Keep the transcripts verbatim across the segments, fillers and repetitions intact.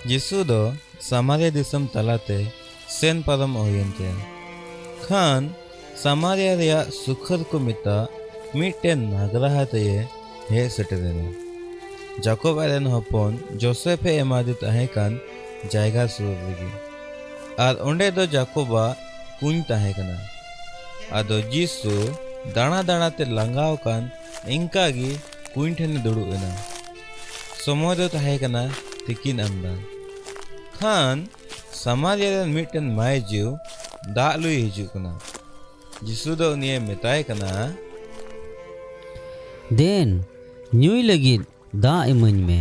ᱡᱤᱥᱩ ᱫᱚ ᱥᱟᱢᱟᱨᱤᱭᱟ ᱫᱤᱥᱚᱢ ᱛᱟᱞᱟᱛᱮ ᱥᱮᱱ ᱯᱟᱨᱚᱢᱚᱜ ᱦᱩᱭᱮᱱ ᱛᱟᱭᱟ᱾ ᱠᱷᱟᱱ ᱥᱟᱢᱟᱨᱤᱭᱟ ᱨᱮᱭᱟᱜ ᱥᱩᱠᱷᱟᱹᱨ ᱠᱚ ᱢᱮᱛᱟᱜ ᱢᱤᱫᱴᱮᱱ ᱱᱟᱜᱽᱨᱟᱦᱟ ᱛᱮᱭᱮ ᱦᱮᱡ ᱥᱮᱴᱮᱨᱮᱱᱟ᱾ ᱡᱟᱠᱚᱵ ᱟᱡ ᱨᱮᱱ ᱦᱚᱯᱚᱱ ᱡᱳᱥᱮᱯᱷ ᱮ ᱮᱢᱟᱫᱮ ᱛᱟᱦᱮᱸ ᱠᱟᱱ ᱡᱟᱭᱜᱟ ᱥᱩᱨ ᱨᱮᱜᱮ, ᱟᱨ ᱚᱸᱰᱮ ᱫᱚ ᱡᱟᱠᱚᱵᱟᱜ ᱠᱩᱧ ᱛᱟᱦᱮᱸ ᱠᱟᱱᱟ᱾ ᱟᱫᱚ ᱡᱤᱥᱩ ᱫᱟᱬᱟ ᱫᱟᱬᱟ ᱛᱮ ᱞᱟᱸᱜᱟᱣ ᱟᱠᱟᱱ ᱤᱱᱠᱟ ᱜᱮ ᱠᱩᱧ ᱴᱷᱮᱱᱮ ᱫᱩᱲᱩᱵ ᱮᱱᱟ᱾ ᱥᱚᱢᱚᱭ ᱫᱚ ᱛᱟᱦᱮᱸ ᱠᱟᱱᱟ ᱛᱤᱠᱤᱱ ᱟᱢᱫᱟ᱾ ᱠᱷᱟᱱ ᱥᱟᱢᱟᱨᱤᱭᱟ ᱨᱮᱱ ᱢᱤᱫᱴᱮᱱ ᱢᱟᱹᱭ ᱡᱤᱣ ᱫᱟᱜ ᱞᱩᱭ ᱦᱤᱡᱩᱜ ᱠᱟᱱᱟ᱾ ᱡᱤᱥᱩ ᱫᱚ ᱩᱱᱤᱭᱮ ᱢᱮᱛᱟᱭ ᱠᱟᱱᱟ, "ᱫᱮᱱ, ᱧᱩᱭ ᱞᱟᱹᱜᱤᱫ ᱫᱟᱜ ᱤᱢᱟᱹᱧ ᱢᱮ᱾"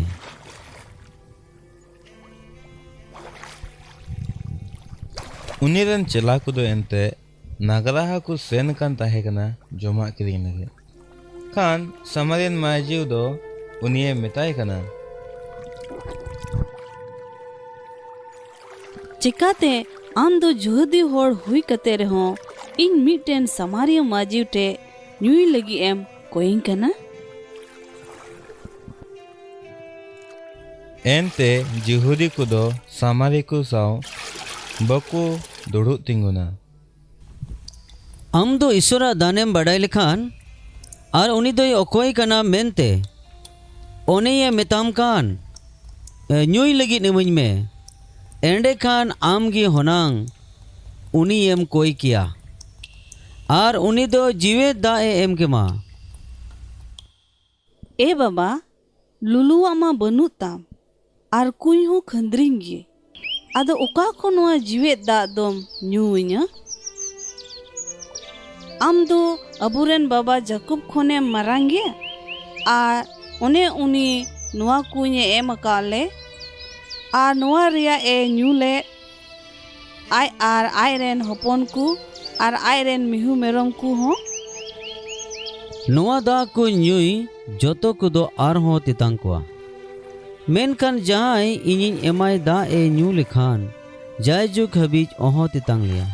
ᱩᱱᱤ ᱨᱮᱱ ᱪᱮᱞᱟ ᱠᱚᱫᱚ ᱮᱱᱛᱮ ᱱᱟᱜᱽᱨᱟᱦᱟ ᱠᱚ ᱥᱮᱱ ᱠᱟᱱ ᱛᱟᱦᱮᱸ ᱠᱟᱱᱟ ᱡᱚᱢᱟᱜ ᱠᱤᱨᱤᱧ ᱞᱟᱹᱜᱤᱫ᱾ ᱠᱷᱟᱱ ᱥᱟᱢᱟᱨᱤᱭᱟᱱ ᱢᱟᱹᱭᱡᱤᱣ ᱫᱚ ᱩᱱᱤᱭᱮ ᱢᱮᱛᱟᱭ ᱠᱟᱱᱟ, "ᱪᱮᱠᱟᱛᱮ ᱟᱢ ᱫᱚ ᱡᱩᱦᱩᱫᱤ ᱦᱚᱲ ᱦᱩᱭ ᱠᱟᱛᱮ ᱨᱮᱦᱚᱸ ᱤᱧ ᱢᱤᱫᱴᱮᱱ ᱥᱟᱢᱟᱨᱤᱭᱟᱹ ᱢᱟᱹᱡᱷᱤ ᱴᱷᱮᱱ ᱧᱩᱭ ᱞᱟᱹᱜᱤᱫ ᱮᱢ ᱠᱚᱭᱤᱧ ᱠᱟᱱᱟ?" ᱮᱱᱛᱮ ᱡᱤᱦᱩᱫᱤ ᱠᱚᱫᱚ ᱥᱟᱢᱟᱨᱤ ᱠᱚ ᱥᱟᱶ ᱵᱟᱠᱚ ᱫᱩᱲᱩᱵ ᱛᱤᱸᱜᱩᱱᱟ᱾ ᱟᱢ ᱫᱚ ᱤᱥᱚᱨᱟᱜ ᱫᱟᱱᱮᱢ ᱵᱟᱰᱟᱭ ᱞᱮᱠᱷᱟᱱ, ᱟᱨ ᱩᱱᱤ ᱫᱚᱭ ᱚᱠᱚᱭ ᱠᱟᱱᱟ ᱢᱮᱱᱛᱮ, ᱚᱱᱮᱭᱮ ᱢᱮᱛᱟᱢ ᱠᱟᱱ, "ᱧᱩᱭ ᱞᱟᱹᱜᱤᱫ ᱤᱢᱟᱹᱧ ᱢᱮ," ᱮᱸᱰᱮᱠᱷᱟᱱ ᱟᱢ ᱜᱮ ᱦᱚᱱᱟᱝ ᱩᱱᱤᱭᱮᱢ ᱠᱚᱭ ᱠᱮᱭᱟ, ᱟᱨ ᱩᱱᱤ ᱫᱚ ᱡᱤᱣᱮᱫ ᱫᱟᱜ ᱮ ᱮᱢ ᱠᱮᱢᱟ᱾ ᱮ ᱵᱟᱵᱟ, ᱞᱩᱞᱩᱣᱟᱜ ᱢᱟ ᱵᱟᱹᱱᱩᱜ ᱛᱟᱢ, ᱟᱨ ᱠᱩᱧ ᱦᱚᱸ ᱠᱷᱟᱹᱱᱫᱽᱨᱤᱧ ᱜᱮ᱾ ᱟᱫᱚ ᱚᱠᱟ ᱠᱷᱚᱱ ᱱᱚᱣᱟ ᱡᱤᱣᱮᱫ ᱫᱟᱜ ᱫᱚᱢ ᱧᱩᱣᱟᱹᱧᱟ? ᱟᱢ ᱫᱚ ᱟᱵᱚᱨᱮᱱ ᱵᱟᱵᱟ ᱡᱟᱠᱚᱵ ᱠᱷᱚᱱᱮᱢ ᱢᱟᱨᱟᱝ ᱜᱮᱭᱟ, ᱟᱨ ᱚᱱᱮ ᱩᱱᱤ ᱱᱚᱣᱟ ᱠᱩᱧᱮ ᱮᱢ ᱟᱠᱟᱫ ᱞᱮ, ᱟᱨ ᱱᱚᱣᱟ ᱨᱮᱭᱟᱜ ᱮ ᱧᱩ ᱞᱮᱫ, ᱟᱡ ᱟᱨ ᱟᱡ ᱨᱮᱱ ᱦᱚᱯᱚᱱ ᱠᱚ ᱟᱨ ᱟᱡ ᱨᱮᱱ ᱢᱤᱦᱩ ᱢᱮᱨᱚᱢ ᱠᱚ ᱦᱚᱸ᱾ ᱱᱚᱣᱟ ᱫᱟᱜ ᱠᱚ ᱧᱩᱭ ᱡᱚᱛᱚ ᱠᱚᱫᱚ ᱟᱨᱦᱚᱸ ᱛᱮᱛᱟᱝ ᱠᱚᱣᱟ, ᱢᱮᱱᱠᱷᱟᱱ ᱡᱟᱦᱟᱸᱭ ᱤᱧᱤᱧ ᱮᱢᱟᱭ ᱫᱟᱜ ᱮ ᱧᱩ ᱞᱮᱠᱷᱟᱱ, ᱡᱟᱭᱡᱩᱜᱽ ᱦᱟᱹᱵᱤᱡ ᱚᱦᱚᱸ ᱛᱮᱛᱟᱝ ᱞᱮᱭᱟ᱾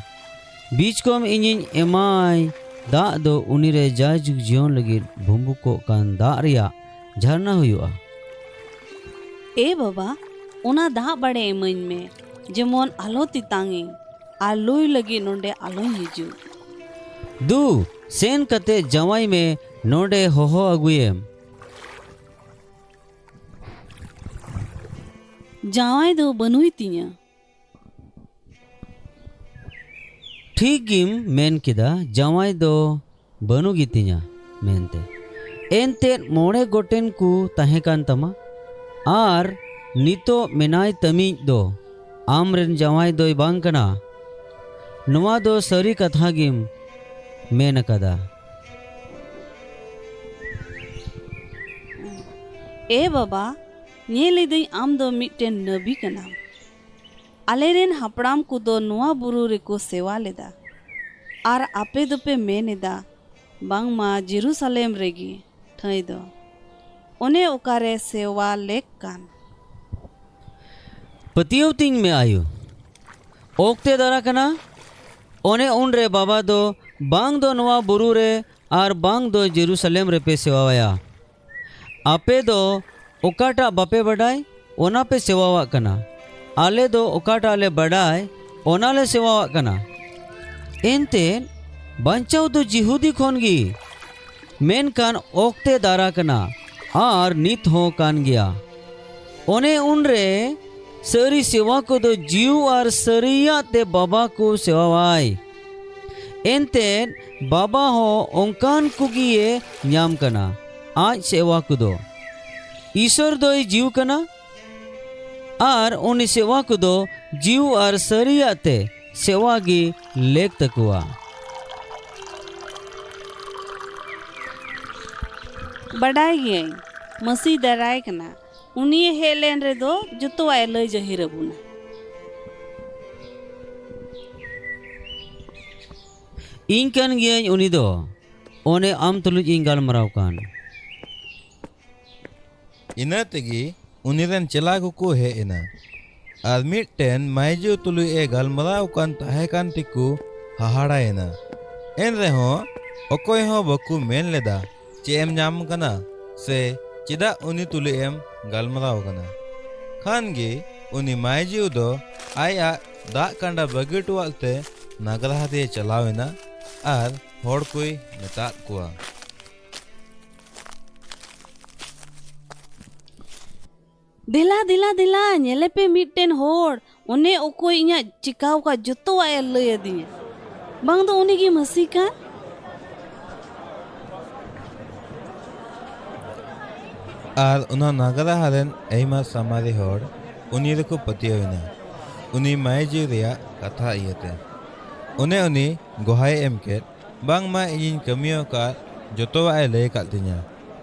ᱵᱤᱪᱠᱚᱢ ᱤᱧᱤᱧ ᱮᱢᱟᱭ ᱫᱟᱜ ᱫᱚ ᱩᱱᱤᱨᱮ ᱡᱟᱭᱡᱩᱜᱽ ᱡᱤᱭᱚᱱ ᱞᱟᱹᱜᱤᱫ ᱵᱷᱩᱢᱵᱩᱠᱚᱜ ᱠᱟᱱ ᱫᱟᱜ ᱨᱮᱭᱟᱜ ᱡᱷᱟᱨᱱᱟ ᱦᱩᱭᱩᱜᱼᱟ᱾ ᱮ ᱵᱟᱵᱟ, ᱚᱱᱟ ᱫᱟᱜ ᱵᱟᱲᱮ ᱤᱢᱟᱹᱧ ᱢᱮ, ᱡᱮᱢᱚᱱ ᱟᱞᱚ ᱛᱮᱛᱟᱝ ᱤᱧ ᱟᱨ ᱞᱩᱭ ᱞᱟᱹᱜᱤᱫ ᱱᱚᱰᱮ ᱟᱞᱚᱧ ᱦᱤᱡᱩᱜ᱾ ᱫᱩ, ᱥᱮᱱ ᱠᱟᱛᱮ ᱡᱟᱶᱟᱭ ᱢᱮ, ᱱᱚᱰᱮ ᱦᱚᱦᱚ ᱟᱹᱜᱩᱭᱮᱢ᱾ ᱡᱟᱶᱟᱭ ᱫᱚ ᱵᱟᱹᱱᱩᱭ ᱛᱤᱧᱟ᱾ ᱴᱷᱤᱠ ᱜᱮᱢ ᱢᱮᱱ ᱠᱮᱫᱟ, ᱡᱟᱶᱟᱭ ᱫᱚ ᱵᱟᱹᱱᱩᱜ ᱜᱮᱛᱤᱧᱟ ᱢᱮᱱᱛᱮ᱾ ᱮᱱᱛᱮᱫ ᱢᱚᱬᱮ ᱜᱚᱴᱮᱱ ᱠᱚ ᱛᱟᱦᱮᱸ ᱠᱟᱱ ᱛᱟᱢᱟ, ᱟᱨ ᱱᱤᱛᱚᱜ ᱢᱮᱱᱟᱭ ᱛᱟᱹᱢᱤᱡ ᱫᱚ ᱟᱢᱨᱮᱱ ᱡᱟᱶᱟᱭ ᱫᱚᱭ ᱵᱟᱝ ᱠᱟᱱᱟ᱾ ᱱᱚᱣᱟ ᱫᱚ ᱥᱟᱹᱨᱤ ᱠᱟᱛᱷᱟ ᱜᱮᱢ ᱢᱮᱱ ᱟᱠᱟᱫᱟ᱾ ᱮ ᱵᱟᱵᱟ, ᱧᱮᱞ ᱮᱫᱟᱹᱧ ᱟᱢ ᱫᱚ ᱢᱤᱫᱴᱮᱱ ᱱᱟᱵᱤ ᱠᱟᱱᱟᱢ᱾ ᱟᱞᱮᱨᱮᱱ ᱦᱟᱯᱲᱟᱢ ᱠᱚᱫᱚ ᱱᱚᱣᱟ ᱵᱩᱨᱩ ᱨᱮᱠᱚ ᱥᱮᱣᱟ ᱞᱮᱫᱟ, ᱟᱨ ᱟᱯᱮ ᱫᱚᱯᱮ ᱢᱮᱱ ᱮᱫᱟ ᱵᱟᱝᱢᱟ ᱡᱮᱨᱩᱥᱟᱞᱮᱢ ᱨᱮᱜᱮ ᱴᱷᱟᱹᱭ ᱫᱚ᱾ ᱚᱱᱮ ᱚᱠᱟᱨᱮ ᱥᱮᱣᱟ ᱞᱮᱠ ᱠᱟᱱ᱾ ᱯᱟᱹᱛᱭᱟᱹᱣ ᱛᱤᱧ ᱢᱮ ᱟᱭᱳ, ᱚᱠᱛᱮ ᱫᱟᱨᱟ ᱠᱟᱱᱟ᱾ ᱚᱱᱮ ᱩᱱᱨᱮ ᱵᱟᱵᱟ ᱫᱚ ᱵᱟᱝ ᱫᱚ ᱱᱚᱣᱟ ᱵᱩᱨᱩ ᱨᱮ ᱟᱨ ᱵᱟᱝ ᱫᱚ ᱡᱮᱨᱩᱥᱟᱞᱮᱢ ᱨᱮᱯᱮ ᱥᱮᱣᱟᱣᱟᱭᱟ᱾ ᱟᱯᱮ ᱫᱚ ᱚᱠᱟᱴᱟᱜ ᱵᱟᱯᱮ ᱵᱟᱰᱟᱭ, ᱚᱱᱟ ᱯᱮ ᱥᱮᱣᱟᱣᱟᱜ ᱠᱟᱱᱟ᱾ ᱟᱞᱮ ᱫᱚ ᱚᱠᱟᱴᱟᱜ ᱞᱮ ᱵᱟᱰᱟᱭ, ᱚᱱᱟ ᱞᱮ ᱥᱮᱣᱟᱣᱟᱜ ᱠᱟᱱᱟ᱾ ᱮᱱᱛᱮ ᱵᱟᱧᱪᱟᱣ ᱫᱚ ᱡᱤᱦᱩᱫᱤ ᱠᱷᱚᱱ ᱜᱮ, ᱢᱮᱱᱠᱷᱟᱱ ᱚᱠᱛᱮ ᱫᱟᱨᱟ ᱠᱟᱱᱟ ᱟᱨ ᱱᱤᱛ ᱦᱚᱸ ᱠᱟᱱ ᱜᱮᱭᱟ᱾ ᱚᱱᱮ ᱩᱱᱨᱮ ᱥᱟᱹᱨᱤ ᱥᱮᱣᱟ ᱠᱚᱫᱚ ᱡᱤᱣ ᱟᱨ ᱥᱟᱹᱨᱤᱭᱟᱜ ᱛᱮ ᱵᱟᱵᱟ ᱠᱚ ᱥᱮᱣᱟᱣᱟᱭ᱾ ᱮᱱᱛᱮᱫ ᱵᱟᱵᱟ ᱦᱚᱸ ᱚᱱᱠᱟᱱ ᱠᱚᱜᱮᱭᱮ ᱧᱟᱢ ᱠᱟᱱᱟ᱾ ᱟᱡ ᱥᱮᱣᱟ ᱠᱚᱫᱚ ᱤᱥᱚᱨ ᱫᱚᱭ ᱡᱤᱣ ᱠᱟᱱᱟ, ᱟᱨ ᱩᱱᱤ ᱥᱮᱣᱟ ᱠᱚᱫᱚ ᱡᱤᱣ ᱟᱨ ᱥᱟᱹᱨᱤᱭᱟᱜ ᱛᱮ ᱥᱮᱣᱟ ᱜᱮ ᱞᱮᱠ ᱛᱟᱠᱚᱣᱟ᱾ ᱵᱟᱰᱟᱭ ᱜᱤᱭᱟᱹᱧ, ᱢᱟᱹᱥᱤ ᱫᱟᱨᱟᱭ ᱠᱟᱱᱟ᱾ ᱩᱱᱤᱭᱮ ᱦᱮᱡ ᱞᱮᱱ ᱨᱮᱫᱚ ᱡᱚᱛᱚᱣᱟᱜ ᱮ ᱞᱟᱹᱭ ᱡᱟᱹᱦᱤᱨ ᱟᱵᱚᱱᱟ᱾ ᱤᱧ ᱠᱟᱱ ᱜᱤᱭᱟᱹᱧ ᱩᱱᱤ ᱫᱚ, ᱚᱱᱮ ᱟᱢ ᱛᱩᱞᱩᱡ ᱤᱧ ᱜᱟᱞᱢᱟᱨᱟᱣ ᱠᱟᱱ᱾ ᱤᱱᱟᱹ ᱛᱮᱜᱮ ᱩᱱᱤ ᱨᱮᱱ ᱪᱮᱞᱟ ᱠᱚᱠᱚ ᱦᱮᱡ ᱮᱱᱟ, ᱟᱨ ᱢᱤᱫᱴᱮᱱ ᱢᱟᱹᱭᱡᱩ ᱛᱩᱞᱩᱡ ᱮ ᱜᱟᱞᱢᱟᱨᱟᱣ ᱠᱟᱱ ᱛᱟᱦᱮᱸ ᱠᱟᱱ ᱛᱮᱠᱚ ᱦᱟᱦᱟᱲᱟᱭᱮᱱᱟ᱾ ᱮᱱ ᱨᱮᱦᱚᱸ ᱚᱠᱚᱭ ᱦᱚᱸ ᱵᱟᱠᱚ ᱢᱮᱱ ᱞᱮᱫᱟ, "ᱪᱮᱫ ᱮᱢ ᱧᱟᱢ ᱠᱟᱱᱟ?" ᱥᱮ "ᱪᱮᱫᱟᱜ ᱩᱱᱤ ᱛᱩᱞᱩᱡ ᱮᱢ ᱜᱟᱞᱢᱟᱨᱟᱣ ᱠᱟᱱᱟ?" ᱠᱷᱟᱱ ᱜᱮ ᱩᱱᱤ ᱢᱟᱹᱭᱡᱩ ᱫᱚ ᱟᱡᱟᱜ ᱫᱟᱜ ᱠᱟᱸᱰᱟ ᱵᱟᱹᱜᱤ ᱦᱚᱴᱚᱣᱟᱜ ᱛᱮ ᱱᱟᱜᱽᱨᱟᱦᱟ ᱛᱮᱭ ᱪᱟᱞᱟᱣ ᱮᱱᱟ ᱟᱨ ᱦᱚᱲ ᱠᱚᱭ ᱢᱮᱛᱟᱫ ᱠᱚᱣᱟ, "ᱫᱮᱞᱟ, ᱫᱮᱞᱟ, ᱫᱮᱞᱟ, ᱧᱮᱞᱮᱯᱮ ᱢᱤᱫᱴᱮᱱ ᱦᱚᱲ, ᱚᱱᱮ ᱚᱠᱚᱭ ᱤᱧᱟᱜ ᱪᱤᱠᱟᱣ ᱠᱟᱜ ᱡᱚᱛᱚᱣᱟᱜ ᱮ ᱞᱟᱹᱭ ᱟᱹᱫᱤᱧᱟ᱾ ᱵᱟᱝ ᱫᱚ ᱩᱱᱤ ᱜᱮ ᱢᱟᱹᱥᱤ ᱠᱟᱱ?" ᱟᱨ ᱚᱱᱟ ᱱᱟᱜᱽᱨᱟᱦᱟ ᱨᱮᱱ ᱟᱭᱢᱟ ᱥᱟᱢᱟᱨᱤ ᱦᱚᱲ ᱩᱱᱤ ᱨᱮᱠᱚ ᱯᱟᱹᱛᱭᱟᱹᱣ ᱮᱱᱟ, ᱩᱱᱤ ᱢᱟᱹᱭᱡᱩ ᱨᱮᱭᱟᱜ ᱠᱟᱛᱷᱟ ᱤᱭᱟᱹᱛᱮ᱾ ᱚᱱᱮ ᱩᱱᱤ ᱜᱚᱦᱟᱭ ᱮᱢ ᱠᱮᱫ, ᱵᱟᱝᱢᱟ ᱤᱧᱤᱧ ᱠᱟᱹᱢᱤ ᱟᱠᱟᱫ ᱡᱚᱛᱚᱣᱟᱜ ᱮ ᱞᱟᱹᱭ ᱟᱠᱟᱫ ᱛᱤᱧᱟ᱾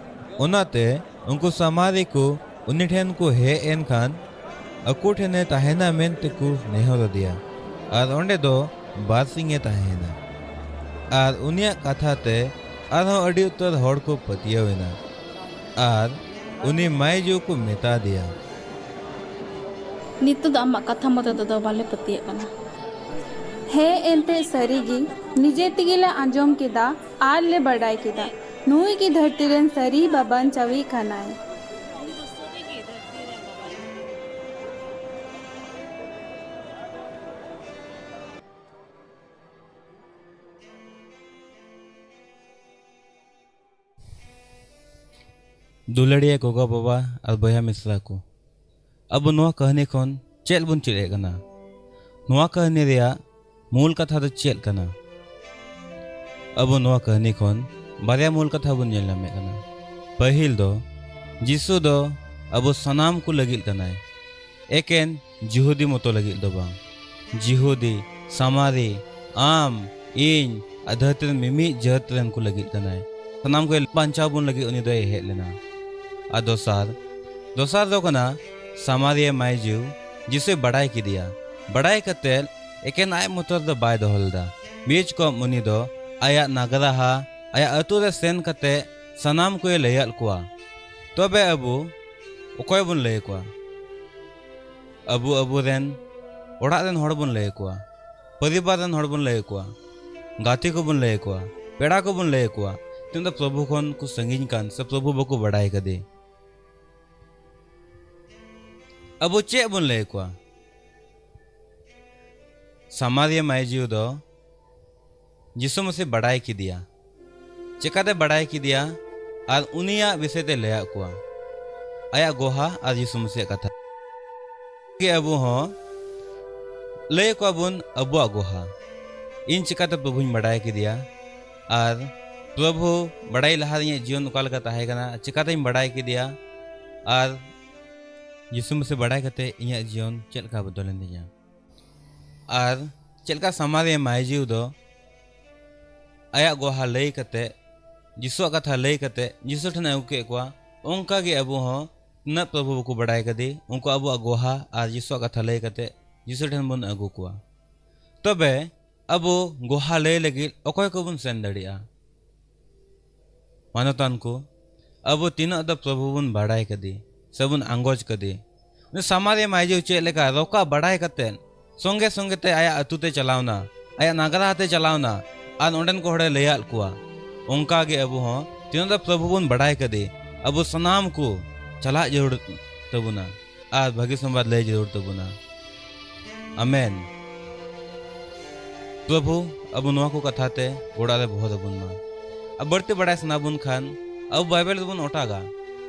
ᱚᱱᱟᱛᱮ ᱩᱱᱠᱩ ᱥᱟᱢᱟᱨᱤ ᱠᱚ ᱩᱱᱤ ᱴᱷᱮᱱ ᱠᱚ ᱦᱮᱡ ᱮᱱ ᱠᱷᱟᱱ ᱟᱠᱚ ᱴᱷᱮᱱᱮ ᱛᱟᱦᱮᱱᱟ ᱢᱮᱱᱛᱮ ᱠᱚ ᱱᱮᱦᱚᱨ ᱟᱫᱮᱭᱟ, ᱟᱨ ᱚᱸᱰᱮ ᱫᱚ ᱵᱟᱨ ᱥᱤᱧ ᱮ ᱛᱟᱦᱮᱸᱭᱮᱱᱟ᱾ ᱟᱨ ᱩᱱᱤᱭᱟᱜ ᱠᱟᱛᱷᱟ ᱛᱮ ᱟᱨᱦᱚᱸ ᱟᱹᱰᱤ ᱩᱛᱟᱹᱨ ᱦᱚᱲ ᱠᱚ ᱯᱟᱹᱛᱭᱟᱹᱣ ᱮᱱᱟ᱾ ᱟᱨ ᱩᱱᱤ ᱢᱟᱹᱭᱡᱩ ᱠᱚ ᱢᱮᱛᱟ ᱫᱮᱭᱟ, "ᱱᱤᱛᱚᱜ ᱫᱚ ᱟᱢᱟᱜ ᱠᱟᱛᱷᱟ ᱢᱚᱛᱚ ᱛᱮᱫᱚ ᱵᱟᱞᱮ ᱯᱟᱹᱛᱭᱟᱹᱜ ᱠᱟᱱᱟ᱾ ᱦᱮᱸ, ᱮᱱᱛᱮ ᱥᱟᱹᱨᱤ ᱜᱮ, ᱱᱤᱡᱮ ᱛᱮᱜᱮ ᱞᱮ ᱟᱸᱡᱚᱢ ᱠᱮᱫᱟ ᱟᱨ ᱞᱮ ᱵᱟᱰᱟᱭ ᱠᱮᱫᱟ, ᱱᱩᱭ ᱜᱮ ᱫᱷᱟᱹᱨᱛᱤ ᱨᱮᱱ ᱥᱟᱹᱨᱤ ᱵᱟᱵᱟᱱ ᱪᱟᱣᱤᱡ ᱠᱟᱱᱟᱭ᱾" ᱫᱩᱞᱟᱹᱲᱤᱭᱟᱹ ᱜᱚᱜᱚ ᱵᱟᱵᱟ ᱟᱨ ᱵᱚᱭᱦᱟ ᱢᱤᱥᱨᱟ ᱠᱚ, ᱟᱵᱚ ᱱᱚᱣᱟ ᱠᱟᱹᱦᱱᱤ ᱠᱷᱚᱱ ᱪᱮᱫ ᱵᱚᱱ ᱪᱮᱫ ᱮᱫ ᱠᱟᱱᱟ? ᱱᱚᱣᱟ ᱠᱟᱹᱦᱱᱤ ᱨᱮᱭᱟᱜ ᱢᱩᱞ ᱠᱟᱛᱷᱟ ᱫᱚ ᱪᱮᱫ ᱠᱟᱱᱟ? ᱟᱵᱚ ᱱᱚᱣᱟ ᱠᱟᱹᱦᱱᱤ ᱠᱷᱚᱱ ᱵᱟᱨᱭᱟ ᱢᱩᱞ ᱠᱟᱛᱷᱟ ᱵᱚᱱ ᱧᱮᱞ ᱧᱟᱢᱮᱫ ᱠᱟᱱᱟ᱾ ᱯᱟᱹᱦᱤᱞ ᱫᱚ, ᱡᱤᱥᱩ ᱫᱚ ᱟᱵᱚ ᱥᱟᱱᱟᱢ ᱠᱚ ᱞᱟᱹᱜᱤᱫ ᱠᱟᱱᱟᱭ, ᱮᱠᱮᱱ ᱡᱤᱦᱩᱫᱤ ᱢᱚᱛᱚ ᱞᱟᱹᱜᱤᱫ ᱫᱚ ᱵᱟᱝ᱾ ᱡᱤᱦᱩᱫᱤ, ᱥᱟᱢᱟᱨᱤ, ᱟᱢ, ᱤᱧ ᱟᱨ ᱫᱷᱟᱹᱨᱛᱤ ᱨᱮᱱ ᱢᱤᱢᱤᱫ ᱡᱟᱹᱛ ᱨᱮᱱ ᱠᱚ ᱞᱟᱹᱜᱤᱫ ᱠᱟᱱᱟᱭ᱾ ᱥᱟᱱᱟᱢ ᱠᱚ ᱵᱟᱧᱪᱟᱣ ᱵᱚᱱ ᱞᱟᱹᱜᱤᱫ ᱩᱱᱤ ᱫᱚᱭ ᱦᱮᱡ ᱞᱮᱱᱟ᱾ ᱟᱨ ᱫᱚᱥᱟᱨ, ᱫᱚᱥᱟᱨ ᱫᱚ ᱠᱟᱱᱟ ᱥᱟᱢᱟᱨᱤᱭᱟᱹ ᱢᱟᱹᱭᱡᱩ᱾ ᱡᱤᱥᱩᱭ ᱵᱟᱰᱟᱭ ᱠᱮᱫᱮᱭᱟ᱾ ᱵᱟᱰᱟᱭ ᱠᱟᱛᱮ ᱮᱠᱮᱱ ᱟᱡ ᱢᱚᱛᱚ ᱨᱮᱫᱚ ᱵᱟᱭ ᱫᱚᱦᱚ ᱞᱮᱫᱟ᱾ ᱵᱤᱪ ᱠᱚᱢ ᱩᱱᱤ ᱫᱚ ᱟᱭᱟᱜ ᱱᱟᱜᱽᱨᱟᱦᱟ, ᱟᱭᱟᱜ ᱟᱹᱛᱩ ᱨᱮ ᱥᱮᱱ ᱠᱟᱛᱮ ᱥᱟᱱᱟᱢ ᱠᱚᱭ ᱞᱟᱹᱭᱟᱫ ᱠᱚᱣᱟ᱾ ᱛᱚᱵᱮ ᱟᱵᱚ ᱚᱠᱚᱭ ᱵᱚᱱ ᱞᱟᱹᱭ ᱟᱠᱚᱣᱟ? ᱟᱵᱚ ᱟᱵᱚᱨᱮᱱ ᱚᱲᱟᱜ ᱨᱮᱱ ᱦᱚᱲ ᱵᱚᱱ ᱞᱟᱹᱭ ᱟᱠᱚᱣᱟ, ᱯᱚᱨᱤᱵᱟᱨ ᱨᱮᱱ ᱦᱚᱲ ᱵᱚᱱ ᱞᱟᱹᱭ ᱟᱠᱚᱣᱟ, ᱜᱟᱛᱮ ᱠᱚᱵᱚᱱ ᱞᱟᱹᱭ ᱟᱠᱚᱣᱟ, ᱯᱮᱲᱟ ᱠᱚᱵᱚᱱ ᱞᱟᱹᱭ ᱟᱠᱚᱣᱟ, ᱛᱤᱱᱟᱹᱜ ᱫᱚ ᱯᱨᱚᱵᱷᱩ ᱠᱷᱚᱱ ᱠᱚ ᱥᱟᱺᱜᱤᱧ ᱠᱟᱱ ᱥᱮ ᱯᱨᱚᱵᱷᱩ ᱵᱟᱠᱚ ᱵᱟᱰᱟᱭ ᱠᱟᱫᱮ᱾ ᱟᱵᱚ ᱪᱮᱫ ᱵᱚᱱ ᱞᱟᱹᱭ ᱟᱠᱚᱣᱟ? ᱥᱟᱢᱟᱨᱤᱭᱟᱹ ᱢᱟᱹᱭᱡᱩ ᱫᱚ ᱡᱤᱥᱩ ᱢᱟᱹᱥᱤ ᱵᱟᱰᱟᱭ ᱠᱮᱫᱮᱭᱟ᱾ ᱪᱮᱠᱟᱛᱮ ᱵᱟᱰᱟᱭ ᱠᱮᱫᱮᱭᱟ? ᱟᱨ ᱩᱱᱤᱭᱟᱜ ᱵᱤᱥᱚᱭ ᱛᱮ ᱞᱟᱹᱭᱟᱫ ᱠᱚᱣᱟ, ᱟᱭᱟᱜ ᱜᱚᱦᱟ ᱟᱨ ᱡᱤᱥᱩ ᱢᱟᱹᱥᱤᱭᱟᱜ ᱠᱟᱛᱷᱟ᱾ ᱜᱮ ᱟᱵᱚ ᱦᱚᱸ ᱞᱟᱹᱭ ᱟᱠᱚᱣᱟ ᱵᱚᱱ ᱟᱵᱚᱣᱟᱜ ᱜᱚᱦᱟ᱾ ᱤᱧ ᱪᱮᱠᱟᱛᱮ ᱯᱨᱚᱵᱷᱩᱧ ᱵᱟᱰᱟᱭ ᱠᱮᱫᱮᱭᱟ? ᱟᱨ ᱯᱨᱚᱵᱷᱩ ᱵᱟᱰᱟᱭ ᱞᱟᱦᱟ ᱨᱮ ᱤᱧᱟᱹᱜ ᱡᱤᱭᱚᱱ ᱚᱠᱟ ᱞᱮᱠᱟ ᱛᱟᱦᱮᱸ ᱠᱟᱱᱟ, ᱪᱮᱠᱟᱛᱮᱧ ᱵᱟᱰᱟᱭ ᱠᱮᱫᱮᱭᱟ? ᱟᱨ ᱡᱤᱥᱩ ᱢᱟᱹᱥᱤ ᱵᱟᱰᱟᱭ ᱠᱟᱛᱮ ᱤᱧᱟᱹᱜ ᱡᱤᱭᱚᱱ ᱪᱮᱫ ᱞᱮᱠᱟ ᱵᱚᱫᱚᱞᱮᱱ ᱛᱤᱧᱟ? ᱟᱨ ᱪᱮᱫ ᱞᱮᱠᱟ ᱥᱟᱢᱟᱨᱤᱭᱟᱹ ᱢᱟᱹᱭᱡᱩ ᱫᱚ ᱟᱭᱟᱜ ᱜᱚᱦᱟ ᱞᱟᱹᱭ ᱠᱟᱛᱮ, ᱡᱤᱥᱩᱣᱟᱜ ᱠᱟᱛᱷᱟ ᱞᱟᱹᱭ ᱠᱟᱛᱮ ᱡᱤᱥᱩ ᱴᱷᱮᱱᱮ ᱟᱹᱜᱩ ᱠᱮᱫ ᱠᱚᱣᱟ, ᱚᱱᱠᱟ ᱜᱮ ᱟᱵᱚ ᱦᱚᱸ ᱛᱤᱱᱟᱹᱜ ᱯᱨᱚᱵᱷᱩ ᱵᱟᱠᱚ ᱵᱟᱰᱟᱭ ᱠᱟᱫᱮ, ᱩᱱᱠᱩ ᱟᱵᱚᱣᱟᱜ ᱜᱚᱦᱟ ᱟᱨ ᱡᱤᱥᱩᱣᱟᱜ ᱠᱟᱛᱷᱟ ᱞᱟᱹᱭ ᱠᱟᱛᱮ ᱡᱤᱥᱩ ᱴᱷᱮᱱ ᱵᱚᱱ ᱟᱹᱜᱩ ᱠᱚᱣᱟ᱾ ᱛᱚᱵᱮ ᱟᱵᱚ ᱜᱚᱦᱟ ᱞᱟᱹᱭ ᱞᱟᱹᱜᱤᱫ ᱚᱠᱚᱭ ᱠᱚᱵᱚᱱ ᱥᱮᱱ ᱫᱟᱲᱮᱭᱟᱜᱼᱟ? ᱢᱟᱱᱚᱛᱟᱱ ᱠᱚ, ᱟᱵᱚ ᱛᱤᱱᱟᱹᱜ ᱫᱚ ᱯᱨᱚᱵᱷᱩ ᱵᱚᱱ ᱵᱟᱰᱟᱭ ᱠᱟᱫᱮ ᱥᱮᱵᱚᱱ ᱟᱸᱜᱚᱪ ᱠᱟᱫᱮ? ᱩᱱᱤ ᱥᱟᱢᱟᱨᱤᱭᱟᱹ ᱢᱟᱹᱭᱡᱩ ᱪᱮᱫ ᱞᱮᱠᱟ ᱨᱚᱠᱟ ᱵᱟᱰᱟᱭ ᱠᱟᱛᱮ ᱥᱚᱸᱜᱮ ᱥᱚᱸᱜᱮ ᱛᱮ ᱟᱭᱟᱜ ᱟᱹᱛᱩ ᱛᱮ ᱪᱟᱞᱟᱣᱱᱟ, ᱟᱭᱟᱜ ᱱᱟᱜᱟᱨᱟ ᱛᱮ ᱪᱟᱞᱟᱣᱱᱟ, ᱟᱨ ᱚᱸᱰᱮᱱ ᱠᱚ ᱦᱚᱲᱮ ᱞᱟᱹᱭᱟᱫ ᱠᱚᱣᱟ᱾ ᱚᱱᱠᱟ ᱜᱮ ᱟᱵᱚ ᱦᱚᱸ ᱛᱤᱱᱟᱹᱜ ᱫᱚ ᱯᱨᱚᱵᱷᱩ ᱵᱚᱱ ᱵᱟᱰᱟᱭ ᱠᱟᱫᱮ, ᱟᱵᱚ ᱥᱟᱱᱟᱢ ᱠᱚ ᱪᱟᱞᱟᱜ ᱡᱟᱹᱨᱩᱲ ᱛᱟᱵᱚᱱᱟ ᱟᱨ ᱵᱷᱟᱹᱜᱤ ᱥᱚᱢᱵᱟᱫ ᱞᱟᱹᱭ ᱡᱟᱹᱨᱩᱲ ᱛᱟᱵᱚᱱᱟ᱾ ᱟᱢᱮᱱ᱾ ᱯᱨᱚᱵᱷᱩ ᱟᱵᱚ ᱱᱚᱣᱟ ᱠᱚ ᱠᱟᱛᱷᱟ ᱛᱮ ᱚᱲᱟᱜ ᱨᱮ ᱵᱚᱦᱚᱨ ᱟᱵᱚᱱ ᱢᱟ᱾ ᱟᱨ ᱵᱟᱹᱲᱛᱤ ᱵᱟᱰᱟᱭ ᱥᱟᱱᱟ ᱵᱚᱱ ᱠᱷᱟᱱ ᱟᱵᱚ ᱵᱟᱭᱵᱮᱞ ᱨᱮᱵᱚᱱ ᱚᱴᱟᱜᱟ,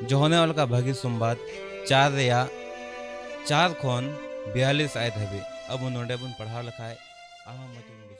ᱡᱚᱦᱚᱱᱮ ᱚᱞ ᱠᱟᱜ ᱵᱷᱟᱹᱜᱤ ᱥᱚᱢᱵᱟᱫ ᱪᱟᱨ ᱨᱮᱭᱟᱜ ᱪᱟᱨ ᱠᱷᱚᱱ ᱵᱤᱭᱟᱞᱤᱥ ᱟᱭᱟᱛ ᱦᱟᱹᱵᱤᱡ᱾ ᱟᱵᱚ ᱱᱚᱰᱮ ᱵᱚᱱ ᱯᱟᱲᱦᱟᱣ ᱞᱮᱠᱷᱟᱡ ᱟᱨᱦᱚᱸ ᱢᱚᱡᱽ ᱵᱚᱱ ᱵᱩᱡᱷᱟᱹᱣᱟ᱾